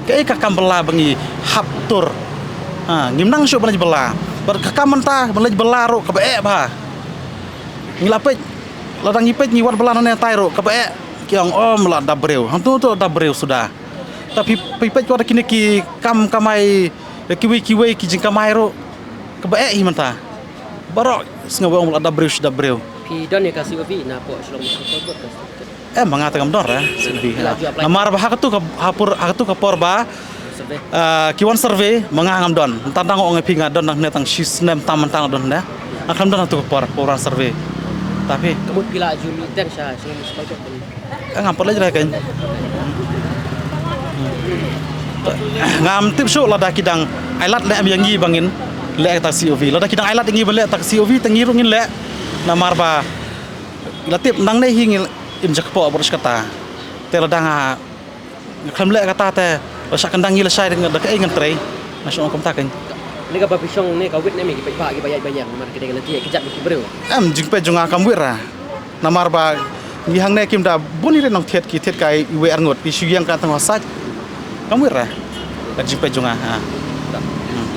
Kaei ka kam bylla ba ngi hap tur? Ha, ngim nang shuh ban leit bylla. Bad ka kam mynta ban leit bylla ruh kaba eh bha. Ngi la peit, lada ngi peit ngi wad bylla nangne tai ruh kaba eh. Ki ong, "Om, la dap briew." Hangtu tu dap briew suda. Ta phi, phi peit wat kine ki kam kamai, kiwei kiwei ki jingkamai ruh kaba eh hi mynta. Baroh sngew ong la dap briew shi dap briew. Phi don ïa ka C O V na pok Shillong Municipal Board ka? Eh, ma nga te ngam don re C O V. Phi la ju apply? Namar ba ha katu ka, ha pur, ha katu ka por ba, survey, ah, ki wan survey, ma nga ngam don. Tang tang ong ïa phi nga don nangne tang shi snem tam tang don ne. Nga khlem don ha katu ka por, por wan survey. Ta phi? Ka mut phi la ju mih teng sha Shillong Municipal Board? Eh, ngam pat leit re kein. Ngam tip shuh lada ki dang ailad leh em ïa ngi ba ngin leh ta C O V. Lada ki dang ailad ïa ngi ban leh ta C O V te ngi ruh ngin leh. Namar ba la tip nangne hi ngi im jakpoh bad shkata. Te lada nga khlem leh kata te la shah kyndang ngi lashai da kaei ngan trei. Nga shu ong kumta kein. Ne kaba phi shong ne ka wit ne em ki paidbah kiba ïaid ba ïeng namar ki dei ka lynti ïaid kjat bad ki briew? Em, jingpeit jong nga kam wit re. Namar ba ngi hangne kim da bun ïa ri nongthied ki thied kai iwei arngut ki shu ïeng ka tang ha sait. Kam wit re. Ka jingpeit jong nga, ha.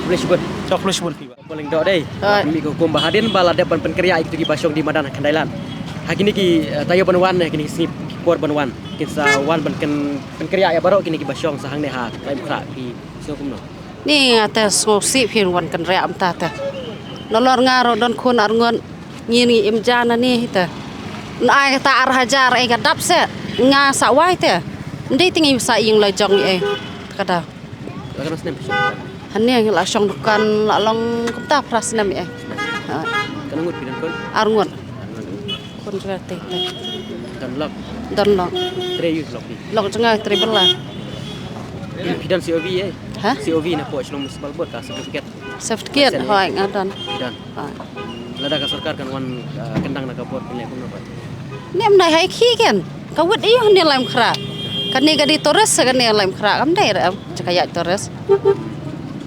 Khublei shibun. Khublei shibun phi. Ba lyngdoh dei. Hooid. Mih ka hukum ba hadien ba la dep ban pynkynriah ïa kito kiba shong di madan ha Khyndailad, ha kine ki, eh, taïew ban wan, ha kine ki sngi ki por ban wan, kin sa wan ban kyn, pynkynriah ïa baroh kine kiba shong sa hangne ha Laitumkhrah, phi sngew kumno? Ni nga te sngewsih phin wan kynriah mynta te. Nalor nga ruh don khun arngut, ngin ngi im ja na ni te. Nai kata ar hajar ei ka dap se nga sa wai te. Ndei te ngi sa ïing la jong ei. Kada. La katno snem phi shong? Hangne ngi la shong dukan la long kumta phra snem ei. Ha. Katno ngut phi don khun? Ar ngut. Ar ngut. Khun jong nga te. Don lok? Don lok. Trei ïa u lok phi? Lok jong nga trei bylla. Phi don C O V ei? Ha? C O V na pok Shillong Municipal Board ka certificate? Certificate, hooid, nga don. Phi don? Hooid. Lada ka sorkar kan wan, ah, kyndang na ka bor phin leh kumno pat? Ne em nai hai khih kein. Ka wit ïa u hangne Laitumkhrah. Kane ka dei tourist kane Laitumkhrah kam dei re em. Jaka ïaid tourist.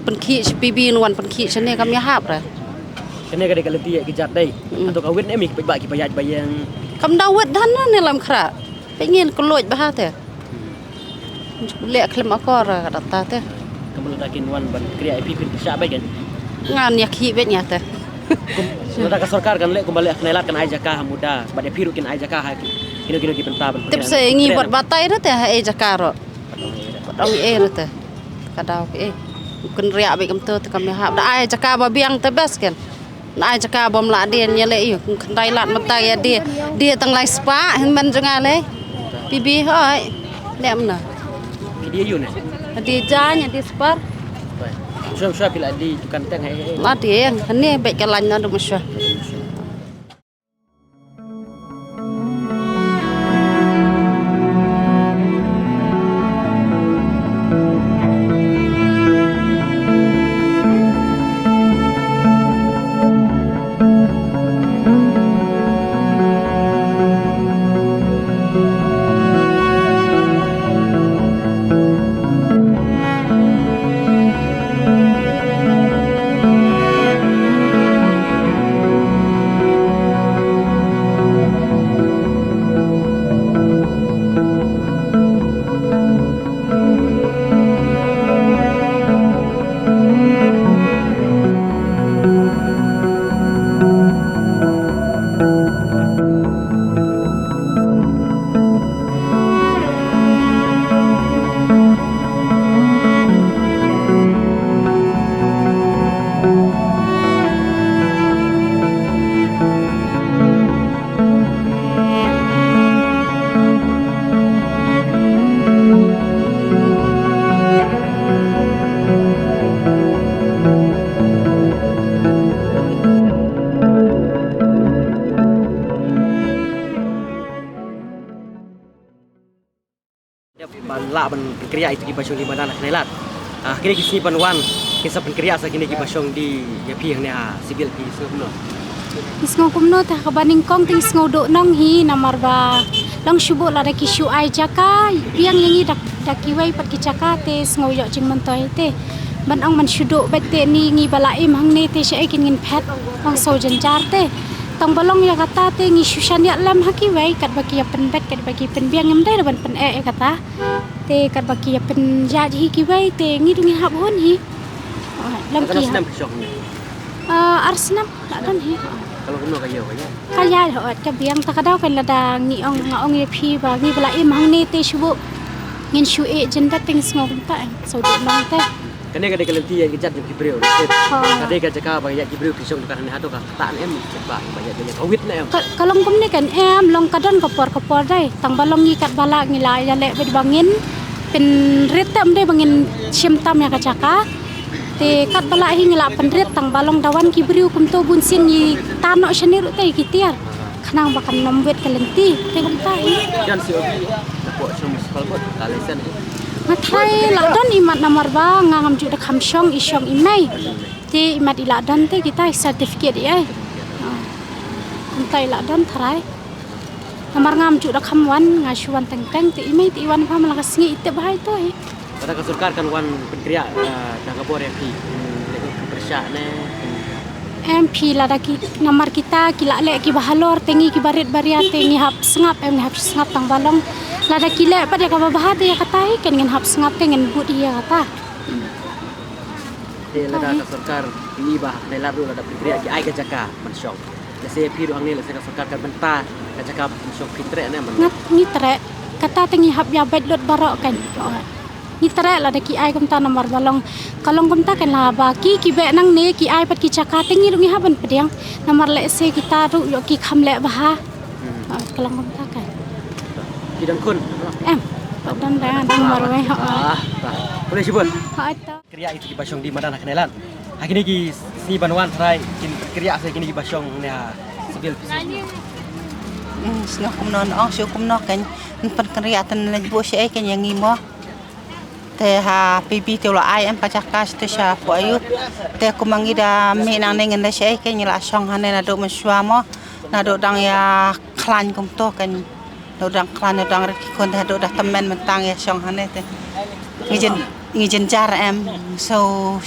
Pynkhih shi P B wan pynkhih shane kam ïahap re. Kane ka dei ka lynti ïaid kjat dei. Mm. Hato ka wit ne em ki paidbah kiba ïaid ba ïeng? Kam da wit dan hangne Laitumkhrah. Peit ngin ka luid bha te. Leh khlem akor ka data te. Ka mut lada kin wan ban kynriah ïa phi phin pyrshah beit kan? Ngan ïa khih beit nga te. Kum, lada ka sorkar kan leh kumba leh ha Khyndailad kan ai jaka ha muda bad ïa phi ruh kin ai jaka ha ki, kino kino ki bynta ban. Tip se ngi bad batai ruh te ha ei jaka ruh. Bad ong ei ruh te. Ka daw ki ei. Kynriah beit kumto te kam ïahap da ai jaka ba biang te best kan. Na ai jaka bym lah dien ïa leh ïa u Khyndailad mynta ïa die. Die tang lai spah hynmen jong nga leh. P B hoi. Leh mynta. Phi die ïa u ne? Die jaiñ, die spar. Shwa shwa phi la die dukan teng hei hei. La die ïa hangne beit ka lain na dum shwa. Lah ban pynkriah ïa kito kiba shong die madan ha khyndai lad. Ah, kine ki sngi ban wan, kin sa pynkriah sa kine kiba shong die ïa phi hangne ha Civil, phi sngew kumno? Ngi sngew kumno te, ha kaba nyngkong te ngi sngew duh nong hi, namar ba long shu bun lada ki shu ai jaka biang ïa ngi da, da kiwei pat ki jaka te sngew ïoh jingmyntoi te. Ban ong ban shu duh beit te ni ngi ba la im hangne te shaei kin ngin phet, long sngew jynjar te. Tang ba long ïa kata te ngi shu shaniah lem ha kiwei katba ki ïa pynbeit, katba ki pynbiang, ngim dei ban pyneh ïa kata. Te katba ki ïa pynjah hi kiwei te ngi ruh ngi hap hun hi. Long ki hap. Ar snem ki shong hi. Ah, ar snem la don hi. Ka long kumno, ka ïew, ka ïew? Ka ïew, hooid, ka biang. Ta ka daw kan lada ngi ong, nga ong ïa phi ba ngi ba la im hangne te shu bun ngin shu ïeh jyndat te ngi sngew kumta, eh, shu duh nong te. Kane ka dei ka lynti ïa ka jait jong ki briew. Ka dei ka jaka ba ïa ki briew ki shong dukan hangne hato ka ktah ne em, ba, ba ïa, ïa ka wit ne em. Ka, ka long kumne kan em, long ka don ka por ka por dei. Tang ba long ngi katba lah ngi la ïaleh beit ba ngin pynrit te, ym dei ba ngin shim tam ïa ka jaka. Te katba lah hi ngi la pynrit, tang ba long da wan ki briew kumto bun sien ngi tan noh shane ruh te ki tiar. Khnang ba kan ym wit ka lynti te kumta hi. Don C O V, ka pok shong municipal board, ka lesen hi. Nga tharai la don, imat namar ba nga ngam ju da kham shong, i shong i mei. Te imat i la don te kita i certificate i ai. Ah. Kumta i la don tharai. Namar ngam ju da kham wan, nga shu wan teng teng te i mei te i wan pha man la ka sngi, i tip bha ito hi. Lada ka sorkar kan wan pynkriah, eh, da ka bor ïa phi, hmm, leh ka pyrshah ne? Em phi, lada ki, namar kita ki la leh kiba halor te ngi kiba rit ba ria te ngi hap sngap, em ngi hap sngap tang ba long. Lada ki leh pat ïa kaba bha te ïa kata hi kan ngin hap sngap te ngin bud hi ïa kata. Te lada ka sorkar ngi ba ha khyndai lad ruh lada pynkriah ki ai ka jaka ban shong. Lehse phi ruh hangne lehse ka sorkar kan bynta ka jaka ban shong, phi treh ne em? Ngat ngi treh. Kata te ngi hap ïa beit lut baroh kan. Ngi treh lada ki ai kumta namar ba long, ka long kumta kan la ba ki, ki beh nangne ki ai pat ki jaka te ngi ruh ngi hap ban pdiang. Namar lehse kita ruh ïoh ki kham leh bha. Hmm. Ah, ka long kumta kan. Ki don khun? Em, pat don da, don marwei, ha. Ah, bah. Khublei shibun. Ha, to. Pynkriah ïa kito kiba shong die madan ha khyndai lad. Ha kine ki sngi ban wan tharai kin pynkriah sa kine kiba shong ne ha Civil, phi sngew kumno? Hmm, sngew kumno, ong shu kumno kan. Yn pynkriah te yn leit buh shaei kan ïa ngi mo. Te ha P B te u la ai em ka jaka te sha pok ayu. Te kumba ngi da mih nangne ngin leit shaei kan, ngi la shong hangne naduh mynshuwa mo. Naduh dang ïa khlaiñ kumto kan. Naduh dang khlaiñ, naduh dang rit ki khun te haduh da tymmen mynta ngi ïa shong hangne te. Ngi jyn, ngi jynjar em. So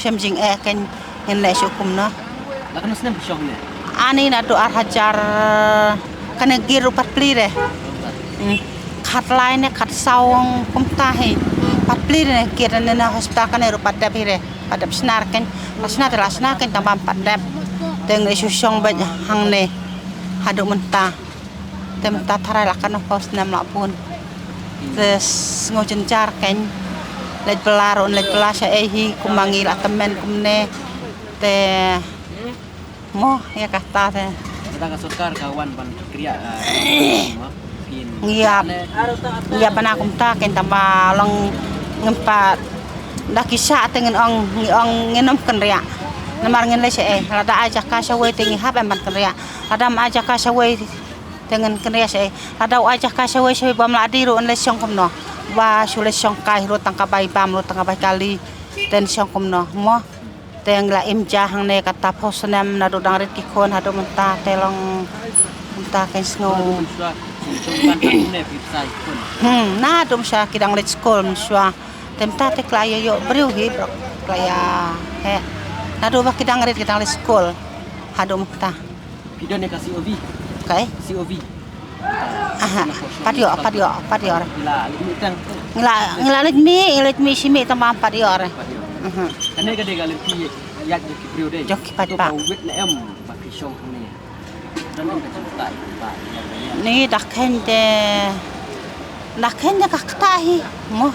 shem jingeh kan, ngin leh shuh kumno. La katno snem phi shong hangne? Ani naduh ar hajar, kane gir u pat pli re. Hmm. Khatlai ne khatsaw kumta hi. Pat pli re ne gir ne na hospital kane ruh pat dep hi re. Pat dep shna re kan. La shna te la shna kan tang ba ym pat dep. Te ngi shu shong beit hangne haduh mynta. Te mynta tharai la katno phew snem la bun. Te sngew jynjar kan. Leit bylla ruh leit bylla shaei hi kumba ngi la tymmen kumne. Te mo ïa kata te. Kata ka sorkar ka wan ban pynkriah, ah, mo, phin ngi ïa, ngi ïa bana kumta kan tang ba long ngim pat da ki shah te ngin ong, ngi ong ngin ym kynriah. Namar ngin leit shaei, lada ai jaka shawei te ngi hap em ban kynriah. Lada ym ai jaka shawei te ngin kynriah shaei. Lada u ai jaka shawei shawei bym lah die ruh yn leit shong kumno. Ba shu leit shong kai ruh tang ka bai bam ruh tang ka bai kali. Te yn shong kumno mo. Te ngi la im ja hangne kata phew snem naduh dang rit ki khun haduh mynta te long mynta kan sngew. Hmm, naduh mynshuwa ki dang leit skul mynshuwa. Te mynta te ki la ïa ïoh briew hi bro. Ki la ïa, eh. Naduh ba ki dang rit ki dang leit skul haduh mynta. Phi don ïa ka C O V? Kai? C O V. Aha. Pat ïoh, pat ïoh, pat ïoh. Ngi la leit mih tang. Ngi la, ngi la leit mih, ngi leit mih shi mih tang ba pat ïoh re. Pat ïoh. Aha. Kane ka dei ka lynti ïaid jong ki briew dei. Jong ki paidbah. To ka wit ne em ba phi shong hangne. Don em ka jingktah ïa ki paidbah. Ni da kheiñ te, da kheiñ te ka ktah hi. Mo.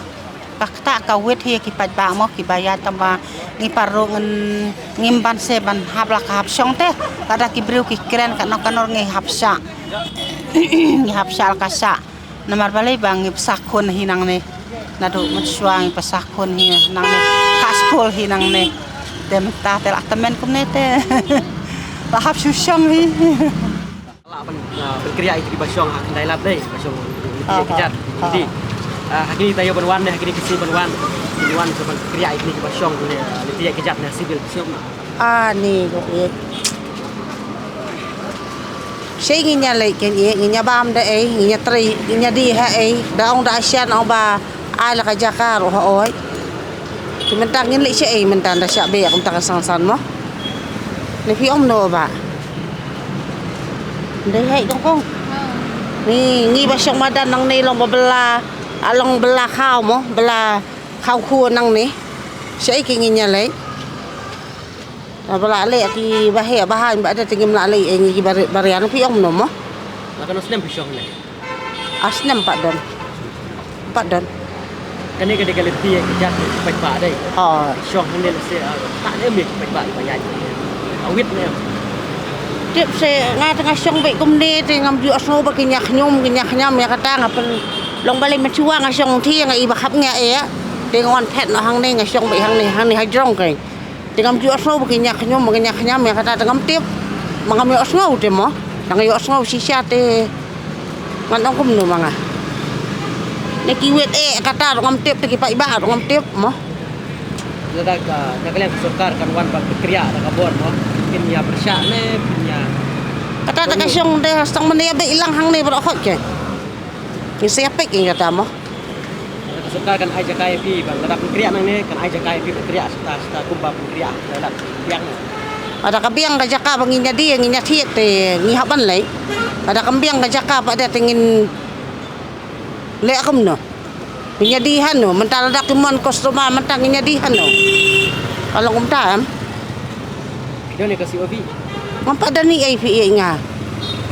Ka ktah ka wit hi ki paidbah mo kiba ïaid tang ba ngi pat ruh ngin, ngim banse ban hap la ka hap shong te. Lada ki briew ki kren katno katno ngi hap shah. Ngi hap shah la ka shah. Namar balei ba ngi pasa khun hi nangne. Naduh mynshuwa ngi pasa khun hi nangne. Ka skul hi nangne. Te mynta te la tymmen kumne te la hap shu shong hi. Lah ban, ah, pynkriah ïa ki ba shong ha khyndai lad dei, ba shong lynti ïa ki jait lynti. Ah, ha kine taïew ban wan ne, ha kine ki sngi ban wan, ki wan sa ban kriah ïa kine kiba shong kine, ah, lynti ïaid ka jait ne civil. Ani ko ïeit. Shei ngin ïa leit kein ïeit, ngin ïa bam da ei, ngin ïa trei, ngin ïa die ha ei, da ong da shan ong ba ai la ka jaka ruh ha oi. Te mynta ngin leit shaei mynta, da shah beh kumta ka san san mo. Ne phi ong kumno bah? Dei hei kong kong. Ni ngi ba shong madan nangne long ba bylla, ah, long bylla khaw mo, bylla khaw khun nangne. Shaei ki ngin ïa leit. Ba la leh ki ba heh ba haiñ ba da te ngim la leh, eh, ngi ki ba, ba rian phi ong kumno mo? La katno snem phi shong hangne? Ah, snem pat don. Pat don. Kane ka dei ka lynti ka jait ki paidbah dei. Oh. Shong hangne lehse, ah, pat ne em ki paidbah ba ïaid. Awit ne em. Tip se nga te nga shong beit kumne te ngam ju ïohsngew ba kin ïa khñium, kin ïa khñiam ïa kata nga pyn long balei mynta nga shong te nga i ba khap nga eh. Te nga wan phet noh hangne nga shong beit hangne, hangne hajrong kai. Te ngam ju ïohsngew ba kin ïa khñium, ba kin ïa khñiam ïa kata te ngam tip. Ma ngam ïohsngew te mo. Tang ïohsngew shisha te ngan ong kumno ma nga. Ne ki wit eh kata ruh ngam tip, te ki paidbah ruh ngam tip mo. Lada ka, ka liang ka sorkar kan wan ban pynkriah da ka bor mo. Kin ïa pyrshah ne kin ïa. Kata te ka shong te stang mane ïa beit lang hangne baroh khoit ke. Ngi sa ïa peit ïa kata mo. Ka sorkar kan ai jaka ïa phi ban lada pynkriah nangne kan ai jaka ïa phi pynkriah sita sita kumba pynkriah lada biang. Lada ka biang ka jaka ba ngin ïa die ngin ïa thied te ngi hap ban leit. Lada kam biang ka jaka pat de te ngin leh kumno? Ngin ïa die hano mynta lada ki mon customer mynta ngin ïa die hano? Ka long kumta em. Phi don ïa ka C O V? Ngam pat don ei ei phi ei nga.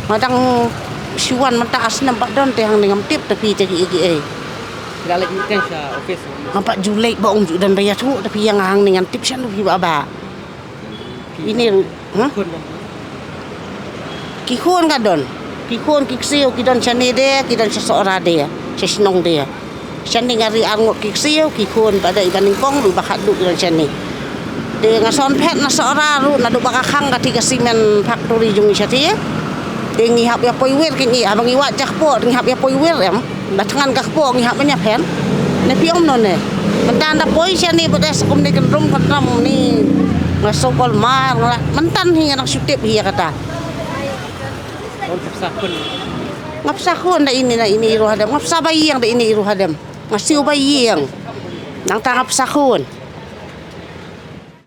Nga dang shu wan mynta ar snem pat don te hangne ngam tip te phi te ki ei ki ei. Phi la leit mih teng sha office? Ngam pat ju leit ba ong ju don ba ïathuh te phi ïa nga hangne ngan tip shano phi ba ba. Phi ine ruh, ha? Khun ngam. Ki khun ka don. Ki khun ki ksiew ki don shane de, ki don sha Sohra de, sha shnong de. Shane nga ri ar ngut ki ksiew, ki khun ba dei ba nyngkong ruh ba khatduh ki don shane. Te nga son phet na Sohra ruh naduh ba ka khang kati ka cement factory jong ngi shati. Te ngi hap ïa poi wir ki ngi, haba ngi wad ja kpoh ngi hap ïa poi wir em. Ba thngan ka kpoh ngi hap ban ïa phet. Ne phi ong kumno ne. Mynta da poi shane ba dei sa kumne kan rum kan ram ni. Nga sokol mar nga la mynta hi nga dang shu tip hi ïa kata. Nga psa khun da ine na ine i ruh hadem. Nga psa ba ïeng da ine i ruh hadem. Nga siew ba ïeng. Nangta nga psa khun.